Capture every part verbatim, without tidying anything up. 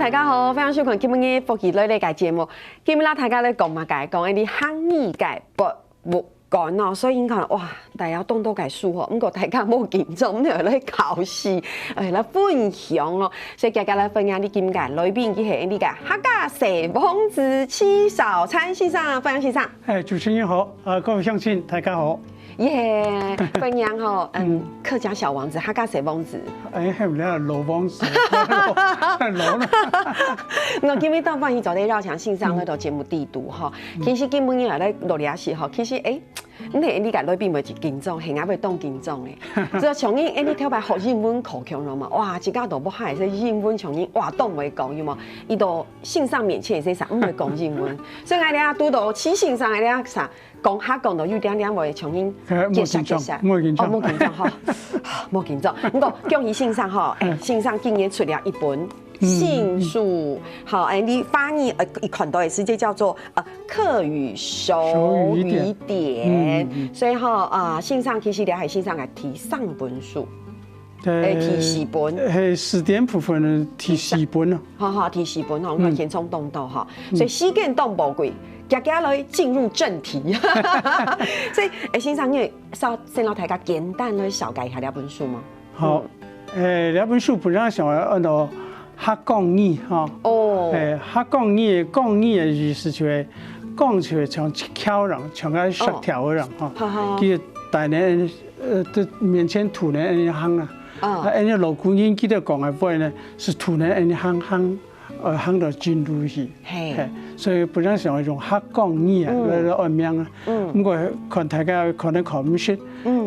大家好，歡迎收看今晡日福氣來了个節目。今晡日啦，大家來講麼个？講一啲客語个博物館哦。所以你看，哇，大家動到个手吼，毋過大家莫緊張，毋好來考試，哎，來分享哦。所以今日來分享你今日个來賓，佢係你个客家細王子徐紹燦先生，歡迎先生。哎，主持人好，啊，各位鄉親，大家好。耶，歡迎吼，嗯，客家小王子，客家細王子。哎，還有那老王子，老了。我今日當歡喜做得邀請先生來到節目裡肚吼，其實今晡日來錄音个時候，其實哎，你看你个來賓會緊張，係𠊎會當緊張个。只有像你，哎，你頭擺學英文口腔了嘛，哇，自家都毋好意思，英文像你哇，當會講，有無？佢到先生面前係啥，毋會講英文，所以𠊎這下堵到徐先生，𠊎這下啥？ 講客講到有點點會像人結舌結舌，莫緊張，哦，莫緊張哈，莫緊張。毋過恭喜先生哈，哎，先生今年出了一本新書，好，哎，你翻譯呃一看到个時節叫做呃客語熟語典，所以哈啊，先生其實這係先生个第三本書，哎，第四本，係辭典部分个第四本啊。 好好，第四本吼，𠊎先衝動到哈，所以時間當寶貴，遽遽來進入正題。所以，誒，先生，你會先摎大家簡單來紹介一下這本書嗎？好，誒，這本書本來想愛安到客講語哈，哦，誒，客講語，講語个意思就係講就係像一條人，像个舌頭个人哈，其實大人呃，在面前突然恁樣行啊，啊，恁樣老古人佢兜講个話呢，係突然恁樣行行，呃，行到盡路去。嘿，所以本來想用客講語啊，來來安名啊。毋過看大家可能看毋識，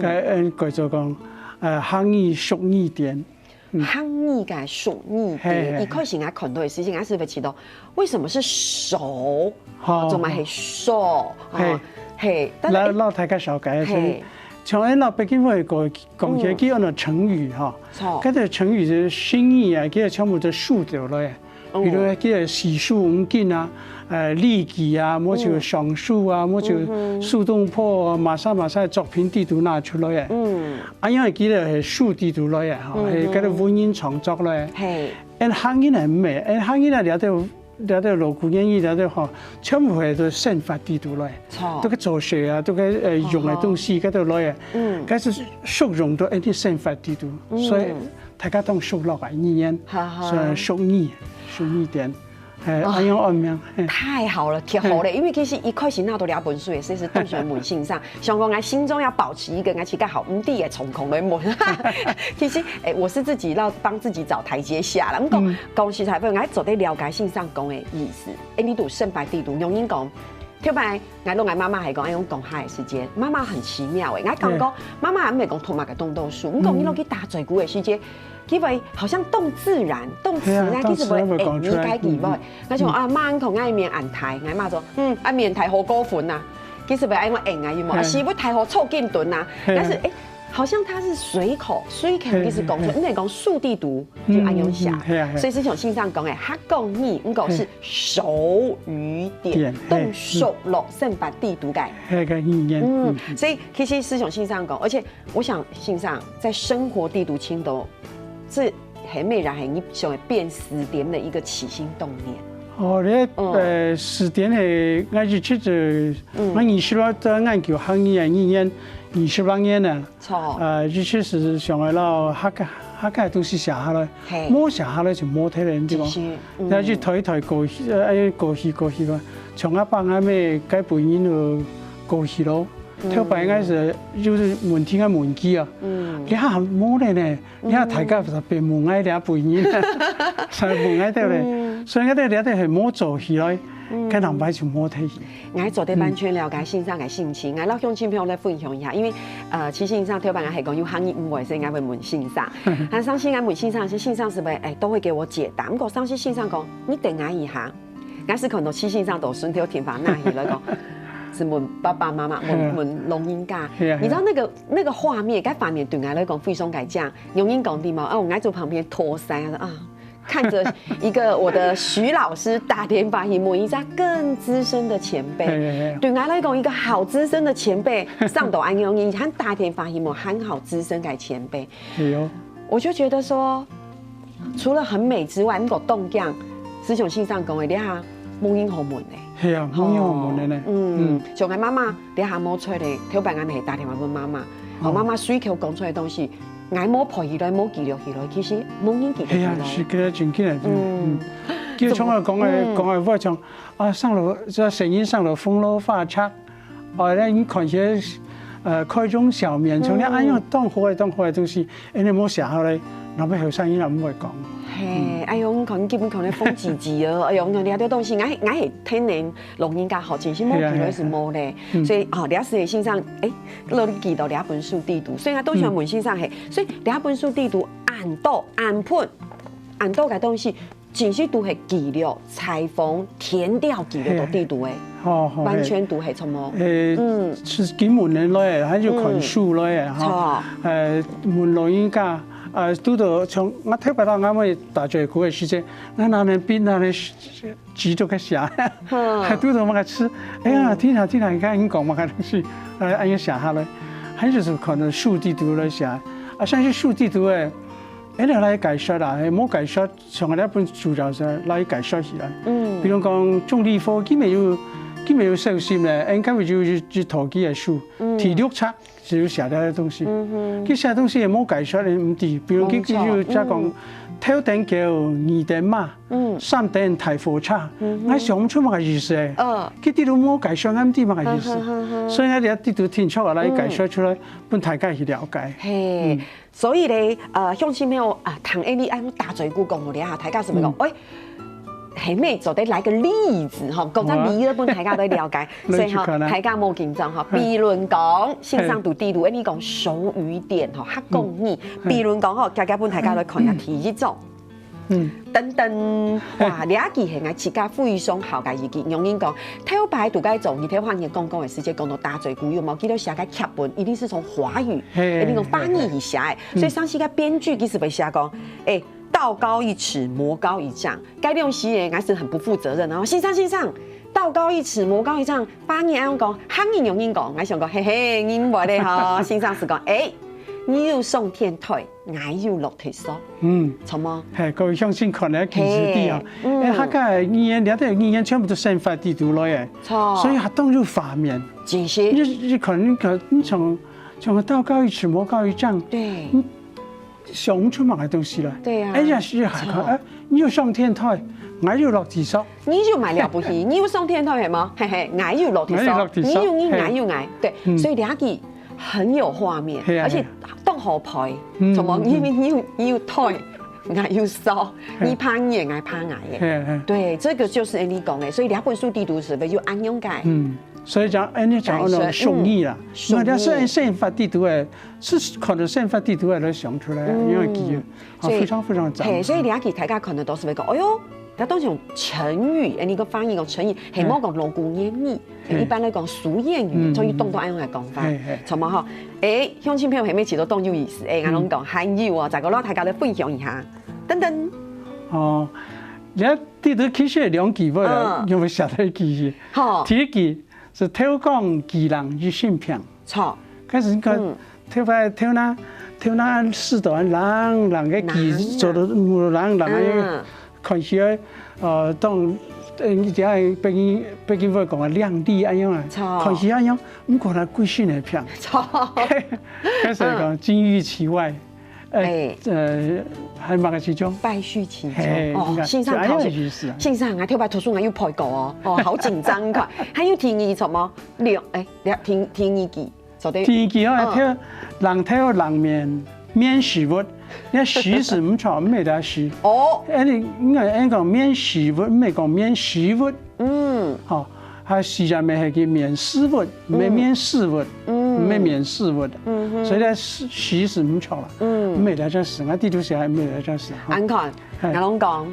該嗯改做講，呃，客語熟語典。 客語个熟語典，一開始𠊎看到个時節，𠊎係會試著，為什麼是熟？哦，做麼个係熟？嘿，但係摎大家紹介一下，像𠊎摎北京話講，講起來，佢安到成語哈，該兜成語就係成語啊，佢全部都熟到來。 比如講，佢个四書五經啊，呃，禮記啊，麼就尚書啊，麼就蘇東坡啊，麼儕麼儕作品裡肚拿出來个。嗯，啊，因為佢个係書裡肚來个哈，係該兜文人創作來个。係，恁客人係毋係，恁客人啊，這兜這兜老古言語這兜吼，全部係都生活裡肚來，都个做事啊，都个呃用个東西，該兜來个。嗯，該係熟用到恁樣生活裡肚，所以 大家當熟絡个語言，所以熟語，熟語典，誒，恁樣安名。太好了，太好了，因為其實一開始拿到這本書个時節係當想問先生，想講𠊎心中愛保持一個𠊎自家好毋知个狀況來問。其實，誒，我是自己要幫自己找台階下啦。毋過講實在話，𠊎做得了解先生講个意思。誒，你讀生活裡肚，有人講，頭擺 𠊎摎𠊎媽媽還講，愛用講客个時節，媽媽很奇妙誒。𠊎感覺媽媽還毋係講讀麼个當多書，毋過你摎佢打嘴鼓个時節，佢會好像當自然，當自然，其實會應你該句話。𠊎講啊，媽，你看𠊎面恁大，𠊎媽說，嗯，啊面大好過分啊，其實會愛我應啊，有無？啊，是會大好坐緊頓啊，但是誒，好像他是隨口隨口其實講出，你係講書裡肚就恁樣寫，所以係像先生講个，客講語，毋過係 熟語典，當熟絡生活裡肚个。該个語言。嗯，所以其實係像先生講，而且我想先生在生活裡肚聽到，這還未然係你想愛變辭典个一個起心動念。哦，這呃辭典係𠊎一直就，𠊎二十來年研究客語个語言，二十來年了。 著。呃，一直係想愛摎客家客家个東西寫下來，無寫下來就無忒了，對無？然後就推推過去，呃，過去過去个，像阿爸阿姆該輩人就過去咯。頭擺𠊎係有問題𠊎問佢啊，這下無了呢，這下大家特別問𠊎這輩人，所以問𠊎兜咧，所以𠊎兜這兜係無做起來，該人擺就無忒去。 𠊎做得完全了解先生个心情，𠊎摎鄉親朋友來分享一下，因為呃，其實先生頭擺𠊎係講有客語毋會，所以𠊎會問先生。但上次𠊎問先生，先生係會誒都會給我解答。毋過上次先生講，你等𠊎一下，𠊎係看到徐先生就順頭電話拿起來講，係問爸爸媽媽，問問老人家。你知道那個那個畫面，該畫面對𠊎來講非常个靚。有人講對無？哦，𠊎在旁邊托腮啊。 看著一個我的徐老師打電話去問一隻更資深的前輩，對𠊎來講，一個好資深的前輩，上到恁樣，你還打電話去問還好資深个前輩，我就覺得說，除了很美之外，如果動樣就像先生講个，這下無人好問个。係啊，無人好問个呢。嗯，像𠊎媽媽這下無出來，頭擺𠊎係打電話問媽媽，哦，媽媽隨口講出來个東西，𠊎無背起來，無記錄起來，其實無人記得起來。係啊，係，這个真緊个。嗯，嗯，就像𠊎講个，講个話像啊，上了，這聲音上了風羅花車，哦，該你看些，呃，開中小面，像你恁樣當好个、當好个東西，恁樣無寫下來，若係後生人也毋會講。嘿，哎喲，你看，你根本可能風幾幾哦，哎喲，你看這兜東西，𠊎𠊎係天然老人家吼，真係無記錄係無咧。所以哦，這時个先生，哎，落去記到這本書底肚，所以𠊎都想問先生嘿，所以這本書底肚恁多恁多恁多个東西， 真實都係記錄、採訪、填掉記錄到底肚个，好，好，完全都係全部。誒，嗯，係經文个來个，還有看書來个，哈。誒，問老人家，誒，拄到像𠊎頭擺當𠊎會打嘴鼓个時節，𠊎拿等筆，拿等紙都去寫，還拄到麼个字，哎呀，天啊，天啊，你看，你講麼个東西，誒，恁樣寫下來，還就是可能書底肚來寫，啊，像係書底肚个， 恁樣來解說啦，無解說，從這本書上來解說起來。嗯，比如講鍾理和，佢乜有佢乜有小心咧，應該會有一一套佢个書，第六冊就有寫這个東西。佢寫東西也無解說个，毋知。比如佢佢就只講，頭等狗，二等馬，三等大貨車，𠊎想毋出麼个意思誒。佢底肚無解說，𠊎毋知麼个意思。所以𠊎這底肚定著來解說出來，分大家去了解。嘿， 所以咧，呃，鄉親朋友啊，聽𠊎俚恁樣打嘴鼓講好了哈，大家係毋係講，哎，係毋係做得來個例子吼，講隻例仔分大家來了解，所以吼，大家莫緊張吼。比如講，先生都知道，𠊎俚講手語典吼，客講語，比如講吼，大家分大家來看一下第一張。 嗯，等等，哇，這句係𠊎自家非常好个一句。有人講，頭擺都該做，你頭下你講講个時節講到打嘴鼓，有無？佢兜寫个劇本一定係從華語，嘿，一定從華語去寫个。所以上次个編劇其實會寫講，哎，道高一尺，魔高一丈。該兩時誒，𠊎係很不負責任啊。先生，先生，道高一尺，魔高一丈，華語恁樣講，客語有人講，𠊎想講，嘿嘿，人話咧吼，先生係講，哎，你有上天台， 𠊎有落地獄。嗯，著無？嘿，各位鄉親看了其實知啊，嘿，嗯，客家个語言，這兜語言全部都生活底肚來个，著，所以佢當有畫面。真係，你你看，你看，你從從道高一尺，魔高一丈，對，你想毋出麼个東西來。對啊，哎呀，係還看，著，哎，你有上天台，𠊎有落地獄。 你有麼个了不起，你有上天台係無？嘿嘿，𠊎有落地獄，𠊎有落地獄，你有你，嘿，𠊎有𠊎，對，嗯，所以這句很有畫面，嘿啊，而且當好拍，嘿啊，著無？嗯，嗯，因為你有你有台，𠊎有燒，嘿，你拍你个，𠊎拍𠊎个，嘿啊，嘿啊，對，這個就係你講个，所以這本書底肚係毋係有恁樣个？嗯，所以講，哎，你講到俗語啦，嗯，俗語，那這係生活底肚个，係可能生活底肚个來想出來，嗯，因為佢 哦，所以，非常非常讚。嘿，所以這句大家可能都係會講，哎喲，佢當時用成語，哎，你个翻譯講成語，嘿，莫講老古言語，嘿，一般來講俗諺語，嗯，所以當多恁樣个講法，嘿，嘿，著無吼？哎，鄉親朋友係毋係都當有意思？哎，𠊎攏講還有哦，再過摎大家來分享一下，等等。哦，這底肚其實有兩句話，嗯，有無寫到一句？好，第一句係偷光技能一身病。 著。開始你看，嗯，頭擺頭那頭那試到冷冷个技，冷冷，做到冷冷个，嗯，看起來，呃，當，呃，你知影北京北京話講个靚麗恁樣啊，著，看起來恁樣，毋過佢歸身个病。著。開始講金玉其外，呃，哎，呃，還麼个其中？敗絮其中。嘿，哦，你看，先生考試，就恁樣个意思啊。先生啊，頭擺讀書啊有背過哦，哦，好緊張，你看，還有第二，著無？兩，哎，兩，第第二句。 做得。第二句哦，嗯，偷，人偷人面，面屎朏。這屎係毋著，毋係這屎。哦。恁呢，應該恁講面屎朏，毋係講面屎朏。嗯。吼，啊屎也毋係个面屎朏，毋係面屎朏，嗯，毋係面屎朏。嗯哼。所以呢，屎屎係毋著啦。嗯。毋係這隻屎，𠊎底肚寫毋係這隻屎。吼。恁看，嘿。𠊎攏講，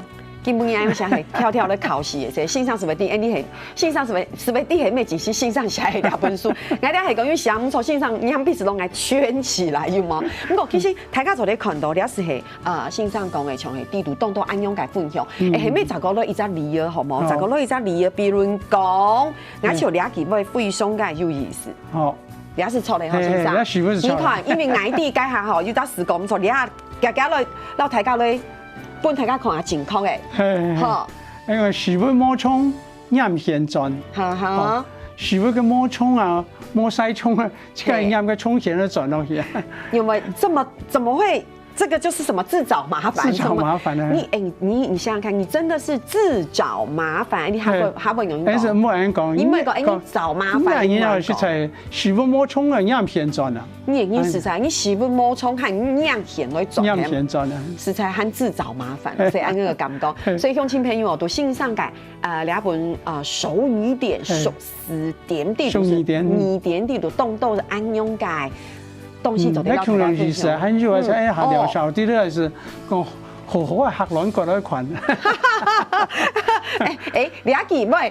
今晡日恁樣寫係，挑挑來考試个，先生係毋係知，恁呢係，先生係毋係，係毋係知係毋係，其實先生寫个這本書，𠊎這係講有寫毋著，先生你還必須攏愛圈起來，有無？毋過其實大家做得看到，這係，呃，先生講个，像係底肚當多恁樣个分享，嗯，誒，係毋係再過來一隻例仔，好無？哦。再過來一隻例仔，比如講，𠊎像這句話非常个有意思。好。這係著个吼，嘿，先生。嘿，這係毋係著个？你看，因為𠊎知該下吼，有隻時講毋著，這下，這下來，摎大家來，分大家看下正確个。嘿，嘿，嘿。好。因為時運無衝，拈弦轉。哈哈。哦，時運个無衝啊，無晒衝啊，這个係。拈个衝弦个轉落去啊。有沒有這麼，怎麼會？這個就是什麼自找麻煩，自找麻煩啊。什麼？你，哎，你，你想想看，你真的是自找麻煩，你還會，係。還會有人講。但是莫人講，你莫講，哎，你找麻煩，你莫講。你莫講。實在時運無衝啊，拈弦轉啊。 你，你實在，你時運無衝，還拈弦來轉，拈弦轉啊。實在還自找麻煩，所以恁樣个感覺。所以鄉親朋友哦，都欣賞个，呃，這本，呃，手語典，嘿。手字典裡肚，手語典，嗯。字典裡肚當多係恁樣个東西做得摎大家分享。嗯，那可能意思啊，還有啊，嗯。哎，好聊笑，哦。這个是講好好个客人過來看。哎，哎，這句話，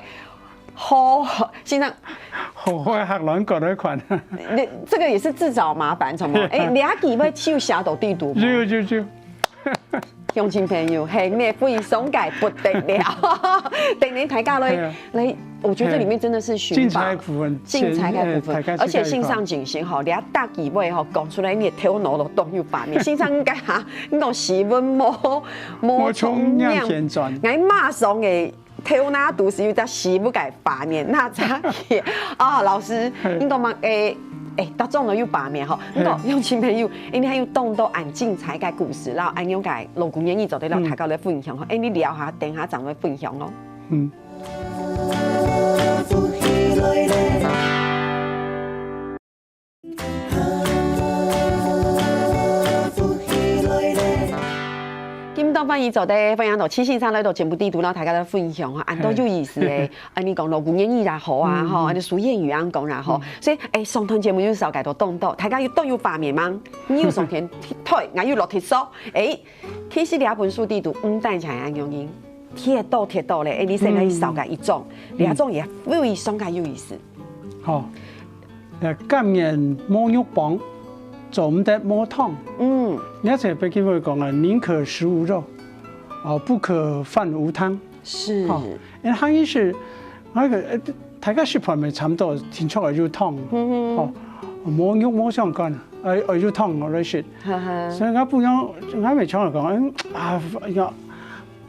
好，先生，好好个客人過來看。你這個也是自找麻煩，什麼？哎，這句話就寫到裡肚無？有，有，有。鄉親朋友，係，你非常个不得了。等等大家來，係啊。來，我覺得這裡面真的是尋寶。係。精彩部分，精彩个部分，先，呃，大家去看一看。而且先生精神吼，你逐句話吼，講出來你个頭腦都當有畫面。先生應該哈，你講時運無，無衝拈弦轉。𠊎馬上个 頭那肚係有隻時運个畫面，那隻个。啊，老師，嘿。你講嘛，誒，誒，逐種都有畫面吼。嘿。你講，鄉親朋友，因為還有當多恁精彩个故事，然後恁樣个老古言語做得摎大家來分享吼。嗯。誒，你聊下，等下正來分享哦。嗯。 今當歡喜做得歡迎到七先生來到節目裡肚，摎大家來分享吼，恁多有意思个，嘿。恁樣講老古言語也好啊，嗯，吼，嗯。恁樣俗諺語恁講啦，吼。嗯。所以，誒，上段節目有紹介到當多，大家有都有畫面嗎？你有上天台，𠊎有落地手，誒，其實這本書裡肚毋單淨係恁樣，忒多忒多咧，誒，你先來紹介一種，嗯。這種也非常个有意思。好。 呃，甘願無肉幫，做毋得無糖。嗯。這就係北京話講啊，寧可食無肉，哦，不可飯無湯。是。哦，因為佢意思，那個，呃，大家食飯乜差毋多，定著愛有湯。嗯哼。哦，無肉無相干，愛，愛有湯來食。哈哈。所以𠊎不用，𠊎乜常常講，嗯，啊，要，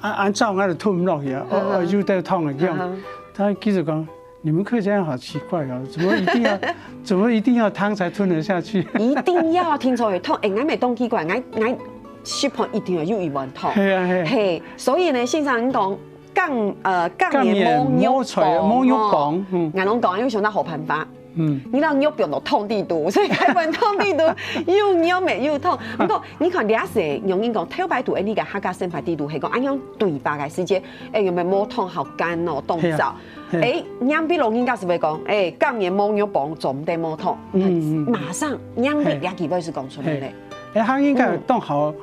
啊，恁燥𠊎就吞毋落去啊，哦，哈哈。哦，有兜湯个樣。哈哈。佢其實講， 你們客家人好奇怪哦，怎麼一定要，怎麼一定要湯才吞得下去？一定要聽說有湯，誒，𠊎乜當奇怪，𠊎，𠊎食飯一定要有一碗湯。係啊，係。係，所以呢，先生講，甘，呃，甘願無肉幫，甘願無菜，無肉幫，哦。嗯。𠊎攏講，有想到好辦法。嗯。你摎肉放到湯裡肚，所以該碗湯裡肚有肉乜有湯。不過，你看，這係容易講，頭擺肚，誒，你个客家生活裡肚，係講，恁樣對話个時節，誒，有無無湯好乾哦，當燥。係啊。 嘿。誒，仰般老人家係會講，誒，甘願無肉幫，做毋得無湯。嗯，嗯，嗯。馬上仰般這句話係講出來咧。嘿。誒，客人應該當好，嗯。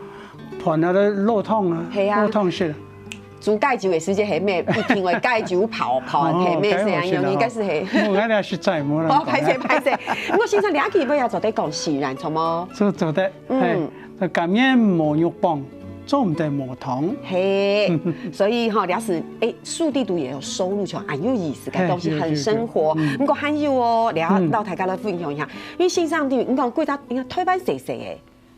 飯啊，落湯啊，係啊。落湯食。煮雞酒个時節，係無？一定會雞酒泡，泡，哦，係無？該係恁樣，應該係係。無，𠊎這實在無人講。哦，歹勢，歹勢。毋過先生，這句話也做得講自然，著無？做，做得，嗯。嘿，甘願無肉幫， 做毋得無糖。嘿，所以吼，這係，誒，書裡肚也有收錄出來，恁有意思个東西，嘿，很生活。對，對，對，嗯。毋過還有哦，你要，嗯。摎大家來分享一下，因為先生對，你看，規隻，你看，台灣細細个，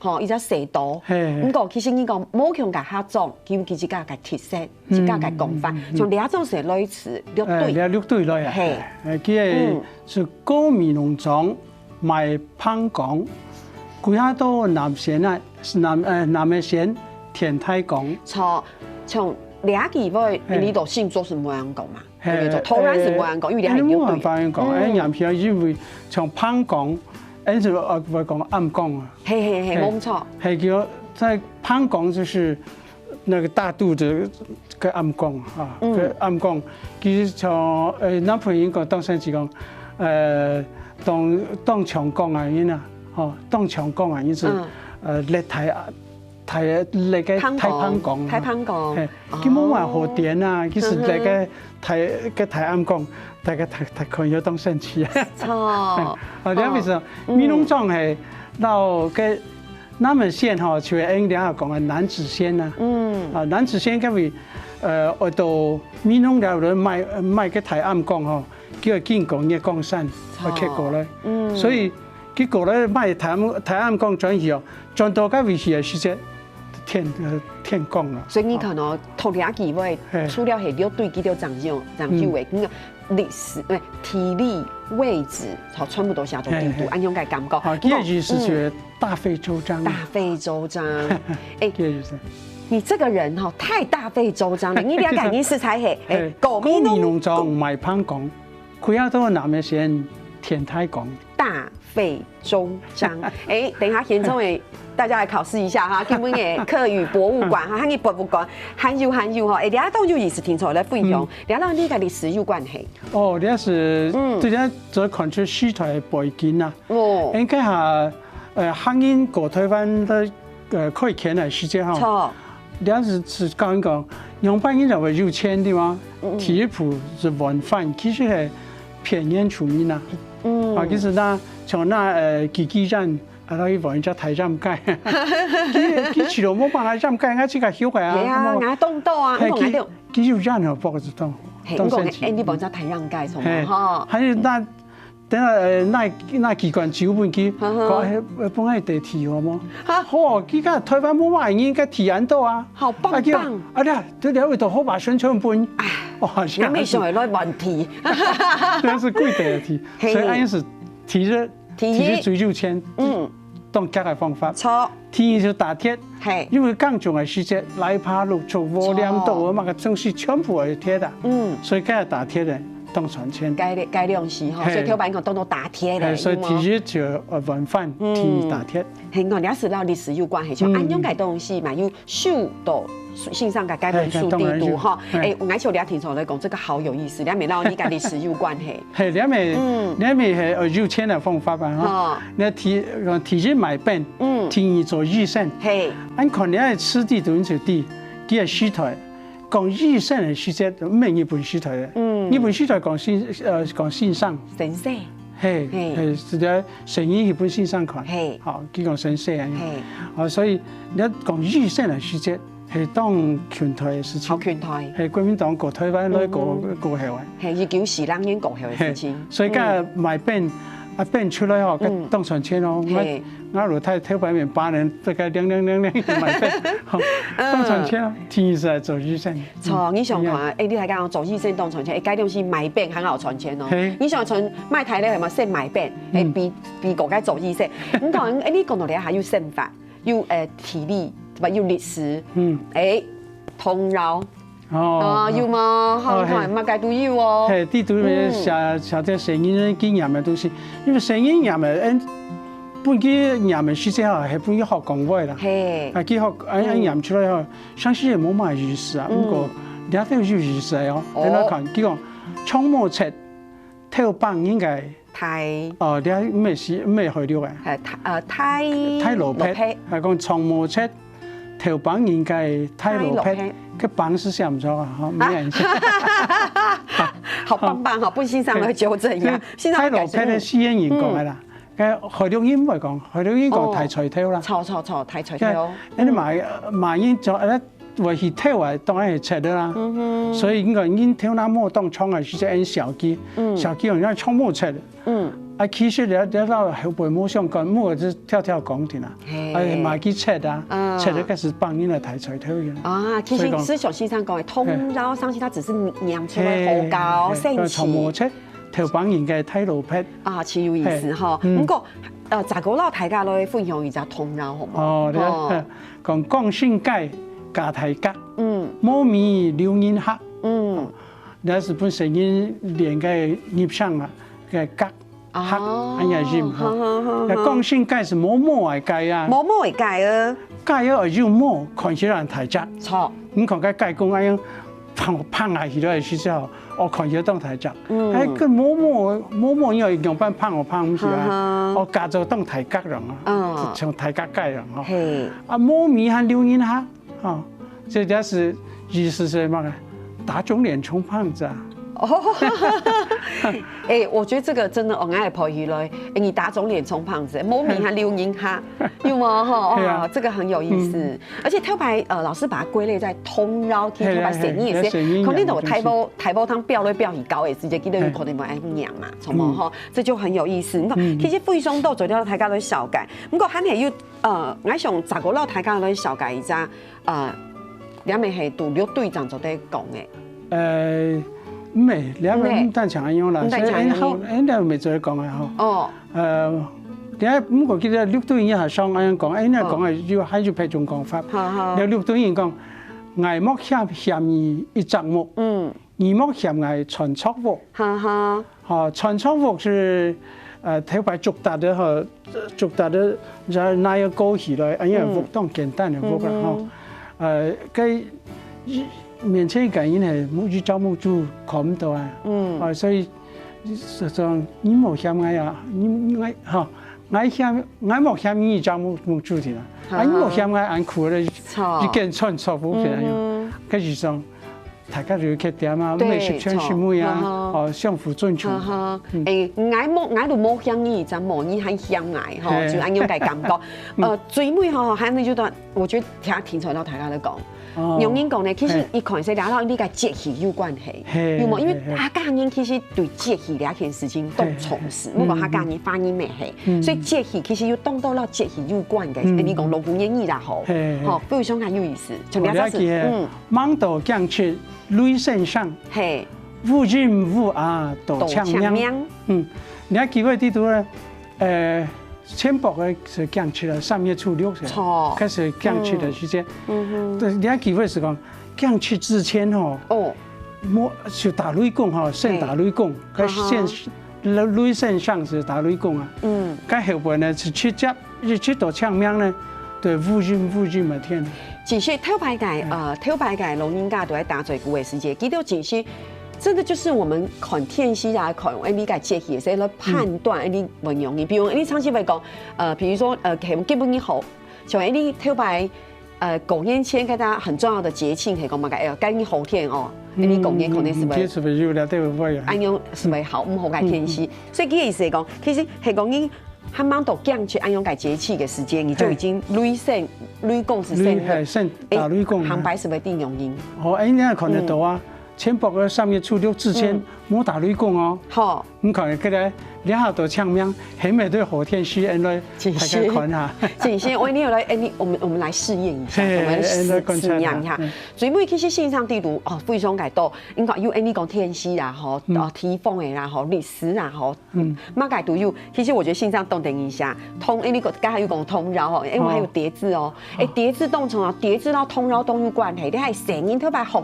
吼，一隻細島，嘿，嘿。毋過其實你講，無共个客庄，佢有佢自家个特色，自家个講法，嗯，嗯，嗯。像這種係來自六堆。誒，這六堆來啊。嘿。誒，佢个，嗯。係高美濃莊 賣彭江，歸下到南線啊，南，呃，南个線，田大江。著，像這句話，嘿。你都新竹係無恁樣講嘛，嘿，對不對？就桃園係無恁樣講，因為這係有對。誒，無辦法講，嗯。誒，原片因為像彭江，誒，就，呃，會講暗江啊。嘿，嘿，嘿，嘿。無錯。嘿，叫在彭江就是 那個大肚子个暗江啊，嗯。个暗江，其實像，呃，南部人講當生趣講，呃，當，當長江啊，因啊，吼，當長江啊，因是，嗯。呃，歷大，大，歷个大彭江啊。大彭江，大彭江。嘿，哦。佢無麼好電啊，佢係歷个大，个大暗江，大家大，大家看了當生趣啊。著。啊，這樣意思，哦。嗯。美濃莊係，到个 南个線吼，就係𠊎等講个南子線啊。嗯。啊，南子線該位，呃，愛到美濃了來賣，賣个大暗江吼，就愛經過月光山，著。愛蹶過來。嗯。所以，佢過來賣大暗，大暗江轉去哦，轉到該位去个時節，天呃天光了。所以你看哦，讀這句話，嘿。除了係六堆佢兜掌有掌有个，嗯，歷史、欸，地理位置，好，全部都寫到地圖，嘿，嘿。恁樣个感覺。啊，這个意思就係大費周章。大費周章。欸，這个意思。你這個人哈，太大費周章了。你了解你實在係，欸，嘿，國民黨國民黨總賣芳光，開啊到南个先天太光。大費周章。欸，等一下現場个大家來考試一下哈，今晡日个客語博物館哈，客語博物館還有還有哈，欸，這當有意思，聽出來分享，嗯。這摎你个歷史有關係。哦，這係，嗯。對，這就看出時代个背景啊。哦。應該哈，呃，客人過台灣个，呃，開墾个時節哈。著。這係，係講一講，仰般人就會有錢對嗎？嗯。第一步係往返，其實係騙人出名啊。嗯。啊，其實那，像那，呃，機器人， 啊，佢換一隻大染雞。佢，佢試著無辦法染雞，𠊎自家畜个啊。係啊，𠊎當多啊，嘿，𠊎講𠊎都。佢，佢有染哦，不過係當，嘿，當神奇。你講，欸，你換隻大染雞，從嘿，吼。還有那，等下，呃，那，那機關酒分佢，呵呵。講，欸，呃，分𠊎地地好無？哈。吼，佢講台灣無嘛，應該地恁多啊。好棒棒。啊，佢講，啊，對啊，這了一道好把宣傳分。啊，哇，你沒想到來問題。這係貴的地，嘿。所以恁樣係地熱 第一，第一最有錢，嗯。當遽个方法。著。第二就打鐵，嘿。因為耕種个時節，泥巴、綠竹、禾、嘿。鐮刀，麼个東西全部愛鐵啊。嗯。所以該打鐵个當賺錢。該，該量時吼，嘿。所以頭擺講當多打鐵个，嘿，所以有無？第一就，呃，往返，嗯。第二打鐵。嘿，你看，這係摎歷史有關係，像嗯。恁樣个東西嘛，有 收到信上个該本書裡肚吼，嘿，當然是。嘿。欸，𠊎想你聽出來講，這個好有意思，你還沒摎你个歷史有關係。嘿，你還沒，嗯。你還沒係，呃，有錢个方法吧，吼。哦。你第，呃，第一賣冰，嗯。第二做醫生。嘿。恁看你个書裡肚就知，佢个時代，講醫生个時節，毋係日本時代个。嗯。日本時代講先，呃，講先生。先生。 嘿，嘿。嘿，係个，先生去分先生看。嘿。吼，佢講先生啊。嘿。哦，所以你愛講醫生个時節，係當近代个事情。好近代。係國民黨過台灣來過，嗯哼。過後个。嘿，一九四六年過後个事情。嘿，所以該賣冰，嗯。啊，冰出來吼，該嗯。當賺錢哦。嘿。𠊎，𠊎老弟頭擺面巴人，這個亮亮亮亮賣冰，吼，嗯。當賺錢哦。第二係來做醫生。 著，你想看啊，嗯。欸，你還講做醫生當賺錢，欸，該東西賣冰還好賺錢哦。嘿。你想賺賣大鐳，係無？先賣冰，欸，嗯。比，比過該做醫生。你看，欸，你講到這還有生活，有，呃，地理，對吧？有歷史，嗯。欸，童謠。哦。啊，有無？好，哦，你看，嘿。麼个都有哦。嘿，裡肚寫，嗯。寫這細人仔經驗个東西，因為細人仔个，嗯，分佢唸个時節吼，係分佢學講話啦。嘿。啊，佢學，恁，恁嗯。唸出來吼， 像係也無麼个意思啊，嗯。毋過這兜有意思哦。哦。你來看，佢講長毛賊，偷放人个大。哦，這毋係，毋係海陸个。呃，大，呃，大，大老闢，老闢。還講長毛賊，偷放人个大老闢，大老闢。該放係寫毋著啊，吼，毋係恁樣。好棒棒吼，分先生來糾正一下。嘿，先生，大老闢係四縣人講个啦。嗯。 該海陸人毋會講，海陸人講大財頭啦。哦。著，著，著，大財頭。該，恁樣嘛，嗯。嘛人就，呃，會去偷啊，當然係賊个啦。嗯哼。所以應該人頭那毛當長个時節，恁笑佢，嗯。笑佢好像長毛賊。嗯。啊，其實這，這摎後背無相干，毋過就跳跳講定啦。嘿。啊，罵佢賊啊，啊。賊个該係放人个大財頭个。啊，其實所以講，就像先生講个，童謠，嘿。相信佢只係唸出來好搞，嘿，嘿，生趣。長毛賊， 偷放人个大老闢。啊，真有意思吼。嘿，嗯。毋過，呃，再過摎大家來分享一隻童謠，好無？哦，你看，哦。講廣勝街，街大角，嗯。無尾溜人客。嗯。這係分細人練个入聲啊，个角，客，哦，恁樣音吼。好，好，好，好。該廣勝街係無尾个街啊。無尾个街啊。街啊有尾，看起來大隻。著。你看該街公恁樣 放，放下去了个時節吼，哦，看起來當大隻。嗯。哎，該無尾，無尾，你愛仰般放哦，放毋起來。哈哈。哦，加做當大角樣啊，嗯。像大角街樣吼。嘿。啊，無尾還溜人客，吼，這就係意思係麼个？打腫臉充胖子啊。哦，哎，我觉得这个真的，哦，𠊎也跑起来，哎，你打肿脸充胖子，莫名还留人哈，有吗？哈，哇，对啊。这个很有意思。嗯。而且头擺，呃，老师把它归类在通邀，其實頭擺生意也是，嘿，嘿，嘿，可能都有生意，大埔，大埔腔飆來飆去高的時節，其實有可能會恁樣嘛，什么哈，这就很有意思。你看，嗯。其實非常多做了大家都了解，不过還係有，呃，𠊎想再過了大家都了解一下，呃，你们係讀六堆正做得講的。 呃，毋係，這个毋單淨恁樣啦，毋單淨恁樣。所以恁好，恁樣毋係做得講个吼。哦。呃，這毋過其實六堆也係像恁樣講，恁樣講个有，還有別種講法。哈哈。這六堆人講，𠊎莫嫌，嫌你一隻目，嗯。你莫嫌𠊎穿錯屋。哈哈。 吼，穿錯屋係，呃，頭擺竹搭个吼，竹搭个，然後拿个高起來，哎呀，嗯。屋當簡單个屋啦，吼。嗯哼。呃，該面前个人係目，一隻目珠看毋到啊。嗯。啊，所以，所以講，你莫嫌𠊎啊，你，你，吼，𠊎嫌，𠊎莫嫌你一隻目，目珠个啦。啊，你莫嫌𠊎恁苦个，著。一間穿錯屋个，嗯哼。該係講， 大家都有缺點啊，對，毋係十全十美啊，著，哈哈。哦，相互尊重。哈哈。嗯。哎，𠊎無，𠊎都無嫌你一隻目，你還嫌𠊎，吼，嘿。就恁樣个感覺。嗯。呃，最尾吼，還有一段，我覺得聽，聽出來大家都講，哦。有人講呢，其實，嘿。一看係聊到你个節氣有關係，嘿，有無？因為，嘿，嘿。客家人其實對節氣這件事情當重視，嘿，嘿。不管客家人、嗯，嗯。華人乜係，嗯。所以節氣其實有當多摎節氣有關个，嗯。你講老古人言啦吼，嘿，嘿。吼，非常有意思，像這樣子，哦，了解。嗯。 吂到驚蚩雷聲響，嘿。烏陰烏夜到青明。到青明。嗯，你還記得裡肚呢，呃，淺薄个係驚蚩啊，三月初六係，著。開始驚蚩个時節。嗯。嗯哼。對，你還記得係講，驚蚩之前吼，哦。無，就打雷公吼，先打雷公，嘿。該先，哈哈。雷，雷聲響係打雷公啊。嗯。該後尾呢，係直接 一直到清明呢，對，烏陰烏陰个天。其實頭擺个，呃，頭擺个老人家都在打嘴鼓个時節，其實其實真的就是我們看天時啊，看恁呢个節氣，所以來判斷恁呢運用。你比如，你常常會講，呃，比如說，呃，可能今晡日好，像恁呢頭擺，呃，過年前，大家很重要的節慶，可以講麼个，哎喲，今晡日好天哦，恁呢過年可能係會，嗯，嗯，嗯，這係會有了，對不對啊？恁樣係會好，毋好个天時。嗯，嗯。所以其實意思係講，其實係講你 還吂到驚蚩恁樣个節氣个時間，你就已經雷聲，雷公係先，雷，嘿，先打雷公。哎，行牌係會定用音。哦，哎，你也看得到啊，嗯。淺薄个三月初六之前，嗯。無打雷公哦。好。你看，這个，這下到清明，還無到好天時，恁樣來，真是。大家看哈。真是，我一定要來，哎，你，我們，我們來試驗一下，嘿，我們來試，哎，來觀察一下。試驗一下。嗯。最尾其實線上地圖，哦，非常个多，應該有，哎，你講天時啦，吼，嗯。哦，地方个啦，吼，歷史啦，吼， 嗯。麼个都有。其實我覺得線上當等一下，通，哎，你講，剛才有講通邀吼，哎，我還有疊字哦。哦。哎，疊字當重要，疊字摎通邀都有關係。你還生人頭擺學，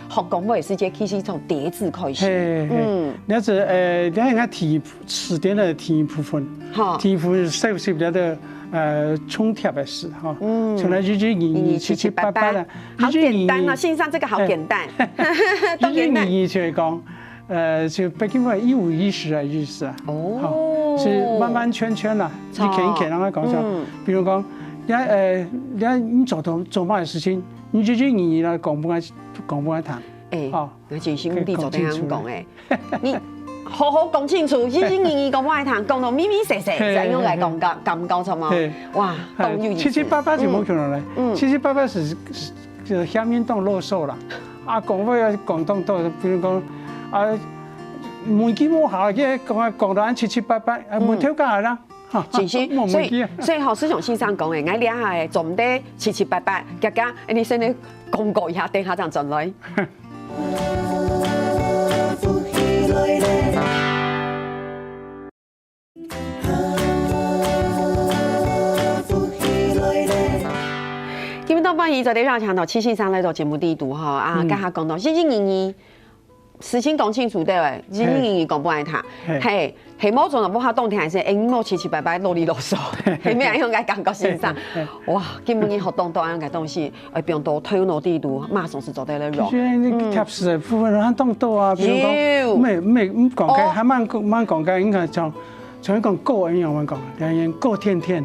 學講話个時節，其實從疊字開始。嘿，嘿，嘿。嗯。這係，呃，這係𠊎第一部，詞典个第一部分。好。第一部分係收集這个，呃，重疊个詞，哈。嗯。像來一一二二、七七八八啦。好簡單哦，一一二二。線上這個好簡單。嘿。當簡單。一一二二就係講， 呃，就北京話一五一十个意思啊。哦。好，係完完全全啦，著。一件一件恁樣講出來。嗯。比如講，你，呃，你，你做到，做麼个事情，你一一二二來講分𠊎，講分𠊎聽。哎，好，𠊎真心地做得恁樣講哎。可以講清楚。你好好講清楚，一一二二講分𠊎聽，講到明明白白，嘿，再用來講，嘿，嘿，嘿。感，感覺著無？嘿。哇，哎，當有意思。七七八八就無可能了。嗯。嗯。七七八八係，係 就係下面當囉嗦啦。啊，講話要講當多，比如講，啊，問句無效，佢講啊，講到恁七七八八，啊，嗯。問頭家啦，哈，真是，無問題啊。所以，所以吼，思想先生講的，𠊎這下个做毋得七七八八，遽遽，你先來廣告一下，等下正轉來。 今晡日當歡迎做得邀請到徐先生來到節目裡肚吼，啊，嗯。剛才講到一一二二，事先講清楚對不對？一一二二講分𠊎聽，嘿。嘿，係無準啊，無法當聽係，哎，莫七七八八囉哩囉嗦，嘿，係無恁樣个感覺先生。嘿，嘿，嘿。哇，今晡日學當多恁樣个東西。 哎，放到頭腦裡肚，馬上係做得了用。其實那個貼士的部分還當多啊，比如講，有。毋係，毋係，毋講个，哦。還蠻，蠻講个，應該像，像講歌一樣，我講，兩人歌天天，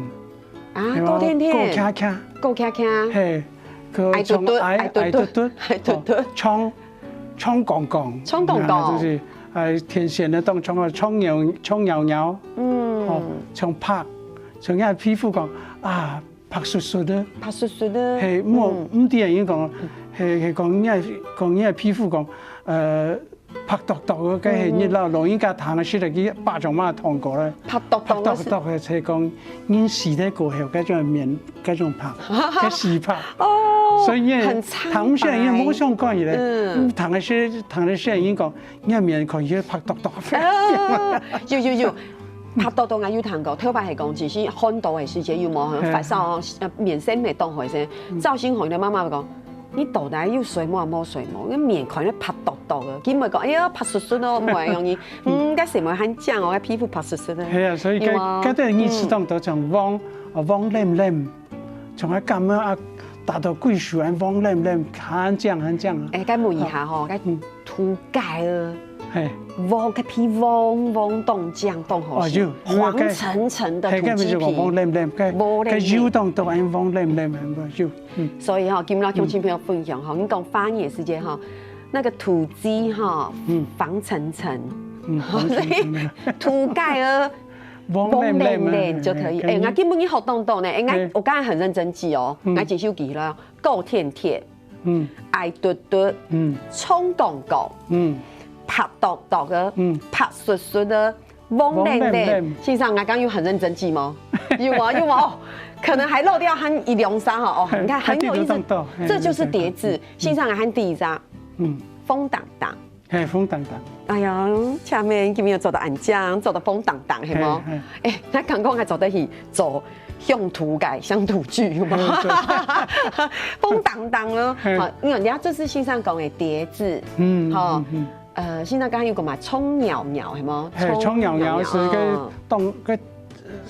啊，對吧？歌天天。歌卡卡。歌卡卡。嘿，歌唱愛，愛嘟嘟，愛，愛嘟嘟，愛嘟嘟。愛嘟嘟。哦，唱長光光，長光光。啊，就係，呃，天線个當長啊，長鳥，長鳥鳥，嗯。哦，像白，像人家皮膚講，啊，白雪雪个。白雪雪个。係，無，嗯。毋知人講，係，係講人家，講人家皮膚講，呃，白剁剁个，該係日老，嗯。老人家疼个時節，佢巴掌嘛痛過了。白剁剁个係，白剁剁个，就係講人死忒過後，該種面，該種白，該死白。哦，所以呢，很蒼白。疼个時節，因為無相干个咧，嗯。嗯，疼个時，疼个時，人講，你个面看起來白剁剁。哦，有，有，有。白剁剁，𠊎有聽過，頭擺係講，只是寒到个時節有無？係。發燒，呃，面色無當好个時，嗯。照新紅个媽媽講，你到底有睡無？無睡無？你面看起來白剁剁个，佢毋會講，哎呀，白雪雪哦，毋會樣呢。嗯，該睡無還靚哦，該皮膚白雪雪个。係啊，所以該，有無？該對你適當得獎，黃，啊，黃亮亮，從來感冒啊，打到貴手，還黃亮亮，還靚，還靚啊。哎，該問一下吼，該嗯。 塗改个，係。黃，該皮黃黃當靚當好食，哦，有，有，黃澄澄个塗雞皮。係，該毋係講黃亮亮，該，黃亮亮。該油當多，還黃亮亮，有，嗯。所以吼，今日同鄉親朋友分享吼，嗯。你講花年時節吼，那個土雞吼，嗯。黃澄澄，嗯，黃澄澄个。塗改个，黃亮亮个，黃亮亮就可以。係，哎，𠊎今晡日學當多呢，哎，𠊎，係。我剛才很認真記哦，嗯。𠊎這首記了，夠甜甜。 嗯。矮嘟嘟，嗯。長光光，嗯。白剁剁个，嗯。白雪雪个，黃亮亮。黃亮亮。先生，𠊎剛有很認真記嗎？有嗎？有嗎？哦，可能還漏掉還一兩聲哈。哦，你看很有意思，還記得當多，嘿，這就是疊字。嗯。先生，還第一隻，嗯。風噹噹。 嘿，風噹噹。哎呀，前面今日有做到恁靚，做到風噹噹，係無？嘿，嘿。哎，那剛剛還做得去做鄉土个鄉土劇，有無？嘿，對。風噹噹哦，嘿。好，因為人家這是先生講个疊字，嗯，吼，嗯，嗯。呃，先生剛剛有講嘛，長鳥鳥，係無？嘿，長鳥鳥係个長鳥鳥，哦。當，个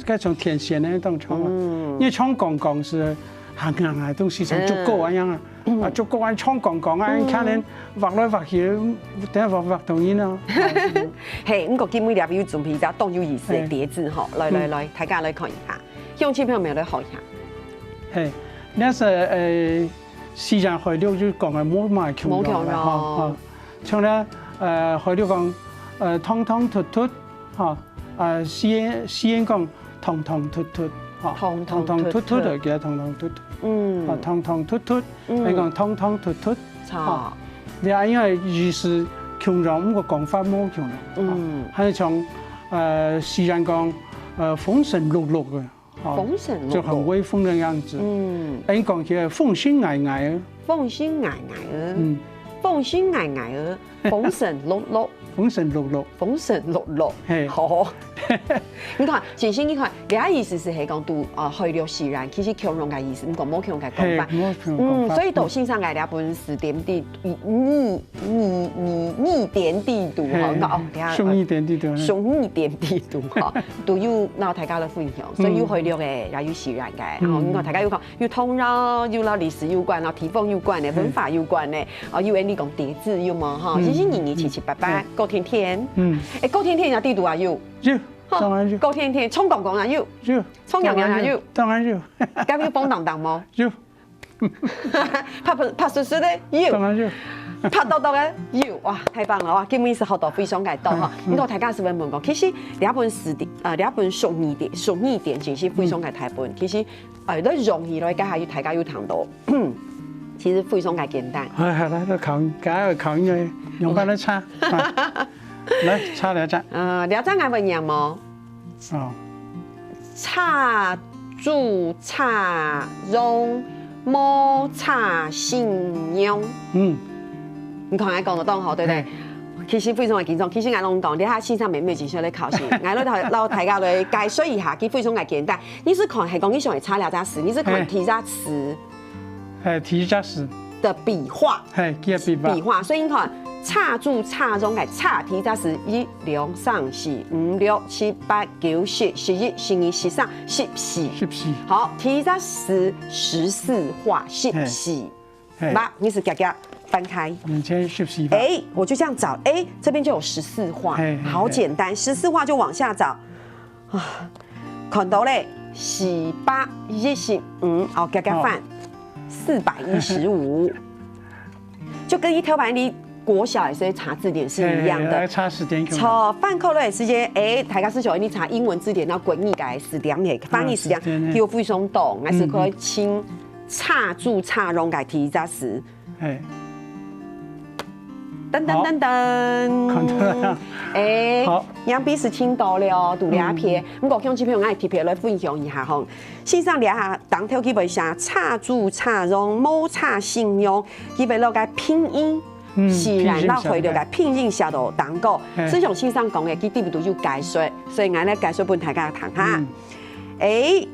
該種天線个當長啊。嗯。因為長光光係行行个東西，像竹篙恁樣啊。嗯。啊，竹篙恁長光光啊，嗯。你看人劃來劃去，等下劃劃到人啊。嘿，毋過今晡日這位有準備一隻當有意思个疊字吼，嘿。來，來，嗯。來，大家來看一下，鄉親朋友們來看一下。嘿，該係，呃，四縣海陸就講个無麼共樣啦，無共樣。吼，吼。像咧，呃，海陸講，呃，通通突突，吼， 啊，四縣，四縣講通通突突，吼，通通突突。通通突突就叫通通突突。嗯。啊，通通突突，嗯。人講通通突突，著。吼。你看，因為意思共樣，毋過講法無共樣，吼。嗯。還有像，呃，四縣講，呃，風神碌碌个，吼，風神碌碌。就很威風的樣子。嗯。人講起來風神呆呆个。風神呆呆个。嗯。風神呆呆个。 風神碌碌。風神碌碌。風神碌碌。嘿。好。你看，其實你看，這意思係講，都，啊，海陸四縣，其實共樣个意思，毋過無共樣个講法。嘿，無共樣个講法。嗯，所以到先生个這本字典地，字，字，字典地圖吼，嘿，你看，哦，等下，俗語典地圖，嘿。俗語典地圖吼，都有摎大家來分享，所以有海陸个，嗯。也有四縣个，嗯。吼，你看大家有看， 有唐朝，有摎歷史有關，摎地方有關个，嗯。文化有關个，哦，有恁呢講疊字有無？吼，嗯。其實人人七七八八，嗯。高天天。嗯。哎，高天天人家地圖也有。有，吼，當然有。高天天，長光光也有。有，長光光也有。當然有，當然有。該有風噹噹無？有。白，白雪雪个有。當然有。白剁剁个有。哇，太棒了！哇，今晡日學到非常个多哈。嗯。毋過大家係毋係問講，其實這本字典，呃，這本俗語典，俗語典其實非常个大本，嗯。其實 哎，來用起來，這下有大家有聽到，其實非常个簡單。哎，好，來，來考你，今日考你个，用白來查。啊，來，查這隻。呃，這隻𠊎會唸無？哦。插竹插秧，無插新娘。嗯。你看，𠊎講得當好，對不對？嘿。其實非常个緊張，其實𠊎攏講，這下先生妹妹正在考試，𠊎摎大，摎大家來解說一下，其實非常个簡單。 你係看，係講你想愛查這隻字，你係看，嘿。第一隻字，嘿，第一隻字。的筆畫。嘿，佢个筆畫。筆畫，所以你看，插竹插秧个插，第一隻字，一、兩、三、四、五、六、七、八、九、十、十一、十二、十三、十四。十四。好，第一隻字，十四畫，十四。嘿。 嘿。吧，你係遽遽翻開。面前十四畫。哎，我就這樣找，哎，這邊就有十四畫，嘿，嘿，好簡單，十四畫就往下找。啊，看到咧，四百一十五，哦，遽遽翻，好。四百一十五。就跟一條板你國小也是查字典是一樣的。嘿，查字典。著，翻過來个時間，欸，大家係想你查英文字典，然後國語个字典，嘿，翻譯字典，啊，字典，嘿。就非常多，還係可以請插秫插秧个第一隻字。嗯，嗯。嘿。噔噔噔噔。好。看到了。欸，好。樣本係請到了哦，讀了片。嗯。毋過，鄉親朋友，𠊎特別來分享一下吼。先生這下當頭佢會寫插秫插秧，無插秫秧，佢會落个拼音。 嗯，雖然老會了个拼音寫到當高，嘿。就像先生講个，佢底肚有解說，所以𠊎來解說分大家聽哈。嗯。欸，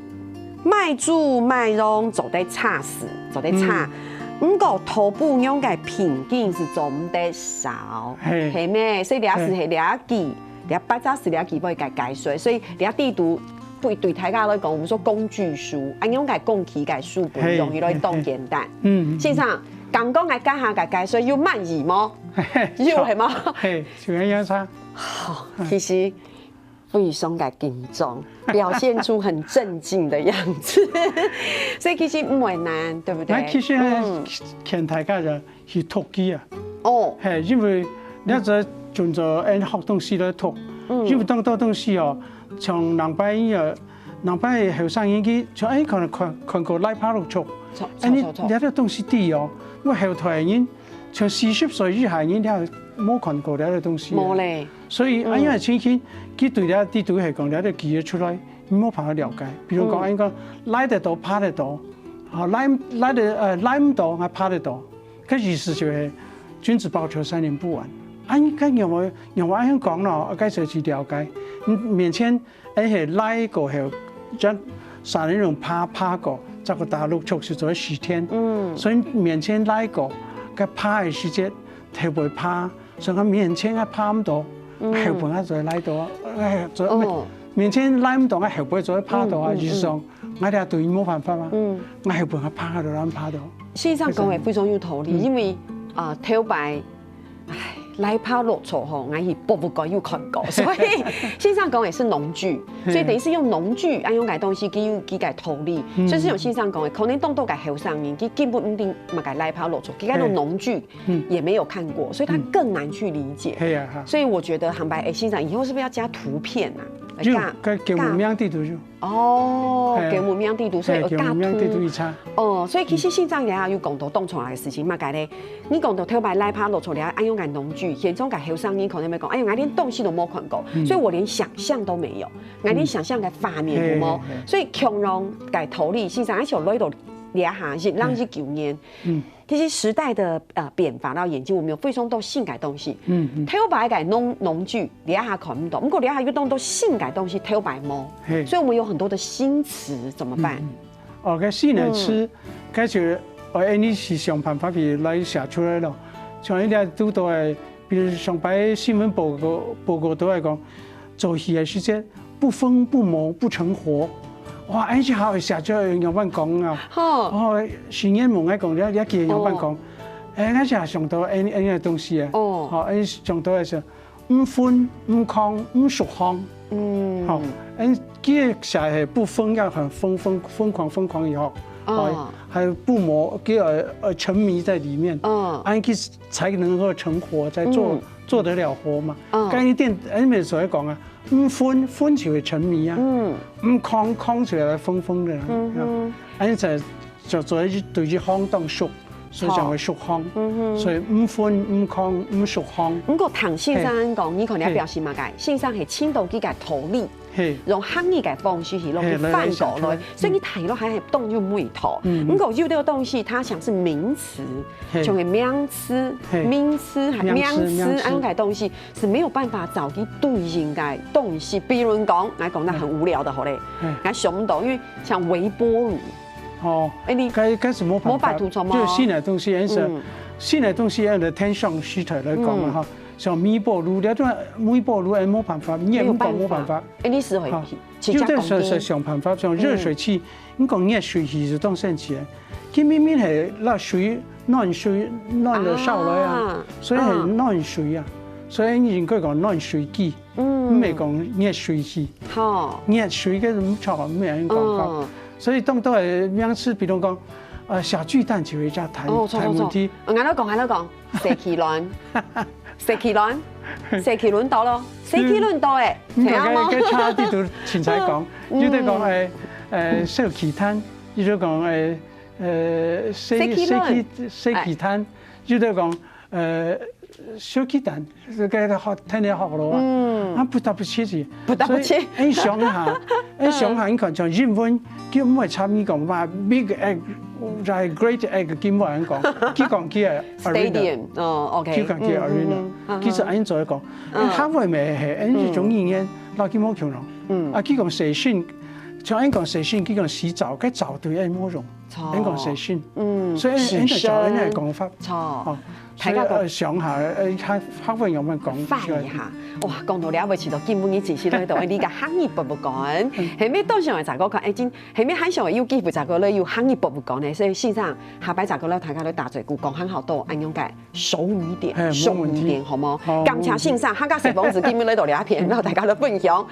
賣豬賣羊做得插秫，做得插。嗯。毋過頭部羊个平均係做毋得少，嘿。係咩？所以這係，嘿。係這句，這八隻字這句會解，解說，所以這底肚對，對大家來講，我們說工具書，恁樣个工具个書本，嘿，容易來當簡單。嘿，嘿。嗯，嗯，嗯。先生， 剛剛个該下个解說有滿意無？有，係無？嘿，就恁樣差。好，其實非常个緊張，表現出很鎮靜的樣子。所以其實毋會難，對不對？那其實，嗯。勸大家人去讀佢啊。哦。嘿，因為你要做，準做，欸，學東西來讀。嗯。因為當多東西哦，像人擺个 人擺後生人佢像，欸，可能看，看過拉花鹿草，草，欸，你，草，草，草。這兜東西知哦，𠊎後代人，像四十歲以下人，你還無看過這兜東西啊。無咧。所以，嗯。恁樣个情形，佢對這底肚係講，這兜記憶出來，你無辦法了解。比如講，嗯。恁樣講，拉得到，拍得到，啊，拉，拉得，呃，拉毋到，還拍得到。該意思就係，君子報仇，三年不晚。啊，你該讓𠊎，讓𠊎恁樣講咯，該就去了解。嗯，面前 而且拉過後，將三年用拍，拍過，再過打鹿草就做得十天。嗯。所以面前拉過，該拍个時節，頭尾拍，所以講面前个拍毋到，嗯。後背个做得拉到啊，欸，做得，哦。面前拉毋到，𠊎後背做得拍到啊，嗯，嗯，意思上，𠊎這對無辦法啊，嗯。𠊎後背个拍到，咱拍到。先生講个非常有道理，嗯。因為，啊，頭擺 唉，拉花鹿草吼，𠊎去博物館有看過，所以先生講个係農具，嘿。所以等於是用農具，啊，用个東西，佢有佢个道理。嗯。所以係像先生講个，可能當多个後生人，佢根本毋知麼个拉花鹿草，佢該種農具，嘿。嗯。也沒有看過，所以他更難去理解。嗯。嘿啊，哈。所以我覺得，坦白，欸，先生，以後是不是要加圖片啊？來，有，加，該，該有名的都有。加 哦，嘿。給我們面對讀，所以有大圖。嘿，給我們面對讀一下。哦，所以其實先生也有講到當初个事情嘛，該咧，你講到頭擺拉花鹿草，你愛用个農具，現在个後生人可能會講，哎呀，𠊎連東西都沒看過，嗯。所以我連想象都沒有，𠊎連想象个畫面都沒有。嗯。嘿，嘿，嘿。所以共樣个道理，先生，而且來到這下，一零一九年，嗯。 其實時代的，呃，變化到演進，我們有非常多新个東西。嗯，嗯。頭擺个農，農具，這下看毋到，毋過這下有當多新个東西，頭擺無。嘿。所以我們有很多的新詞，怎麼辦？嗯，嗯。哦，該新个詞，嗯。該就，呃，恁樣去想辦法去來寫出來咯。像恁樣堵到个，比如上擺新聞報告，報告都會講，做戲个時節， 不瘋不謀不成活。哇，恁樣好寫出來仰般講啊？吼。哦，新人問𠊎講，這，這句仰般講？哦。哎，𠊎就想到恁，恁樣个東西啊。哦。好，恁樣想到个係，毋瘋毋狂毋熟行。嗯。好，恁佢寫个不瘋要很瘋，瘋，瘋狂，瘋狂以後，哦。好，還有不謀，給，呃，呃，沉迷在裡面。嗯。恁樣佢才能夠成活，才做，嗯。做得了活嘛。嗯。該一點，哎，沒所謂講啊。 毋瘋，瘋就會沉迷啊。嗯。毋狂，狂就會瘋瘋个啊。嗯哼。恁樣才，就做一，對一行當熟，所以才會熟行。好。嗯哼。所以毋瘋，毋狂，毋熟行。毋過聽先生講，嘿。你可能要表示麼个？嘿。先生係尋到佢个道理，嘿。用客語个方式去落去翻過來，嘿，來，來寫出來。所以你睇落還係當有味道。嗯。毋過有兜東西，佢像係名詞，嘿。像係名詞，嘿。名詞，還名詞，名詞，名詞。恁樣个東西。 係沒有辦法找佢對應个東西。比如講，𠊎講到很無聊的，好咧，嗯。𠊎想毋到，因為像微波爐。哦，哎，你該，該係無辦法，無法度做嗎？就新个東西，也是，嗯。新个東西，用个天上時代來講啊，嗯。哈，像微波爐，你看微波爐，哎，無辦法，你也無講無辦法。沒有辦法。哎，你是會哈。去，去加工的。有的時候是想辦法，像熱水器，嗯。你講熱水器係當神奇个，佢明明係拿水，暖水，暖个燒來啊，啊。所以係暖水啊，嗯。所以應該講暖水機。 嗯。毋係講熱水器。好。熱水个毋著，毋係恁講法。嗯。所以當多个名詞，比如講，呃，小巨蛋就係一隻彈，哦，著，著，著。彈問題。嗯，𠊎來講，𠊎來講，社區論，社區論，社區論到咯，社區論到誒，你看聽有無？該，該差啲都凊彩講，嗯。有兜講，誒，誒，小巨蛋，有兜講，誒，呃，社，社區論。社區，社區蛋，有兜講，呃，小巨蛋， 這个學，天天學咯啊。嗯。啊，不得不去是。不得不去。所以，恁想下，恁想下，你看，像英文，佢毋會插你講嘛，big egg，在great egg，佢毋會恁講，佢講佢个arena。Stadium，哦，OK。佢講佢个arena。嗯，嗯，嗯。其實恁做一講，嗯。哎，客話乜係，哎，一種語言，嗯。那佢無共樣。嗯。啊，佢講洗身，像恁講洗身，佢講洗澡，該澡對，哎，無用。 著。恁講洗身。嗯，所以，洗身。恁就照恁樣个講法。著。哦，大家講。所以，呃，想下，呃，客，客話仰般講。翻譯一下。哇，講到這位，其實今晡日真係來到這个客語博物館。嗯。下面到時候再過看，哎，今，下面還想有機會再過來有客語博物館呢，所以先生，下擺再過來大家來打嘴鼓，講還好多，恁樣个。 熟一點，嘿，熟一點，沒問題。好嗎？好，感謝先生，沒問題。客家細幫子今晡日來到這片，摎大家來分享。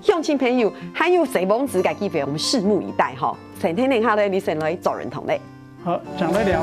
鄉親朋友，還有細幫子个機會，我們拭目以待哈。先聽聽下咧，你先來做人同咧。好，上來聊。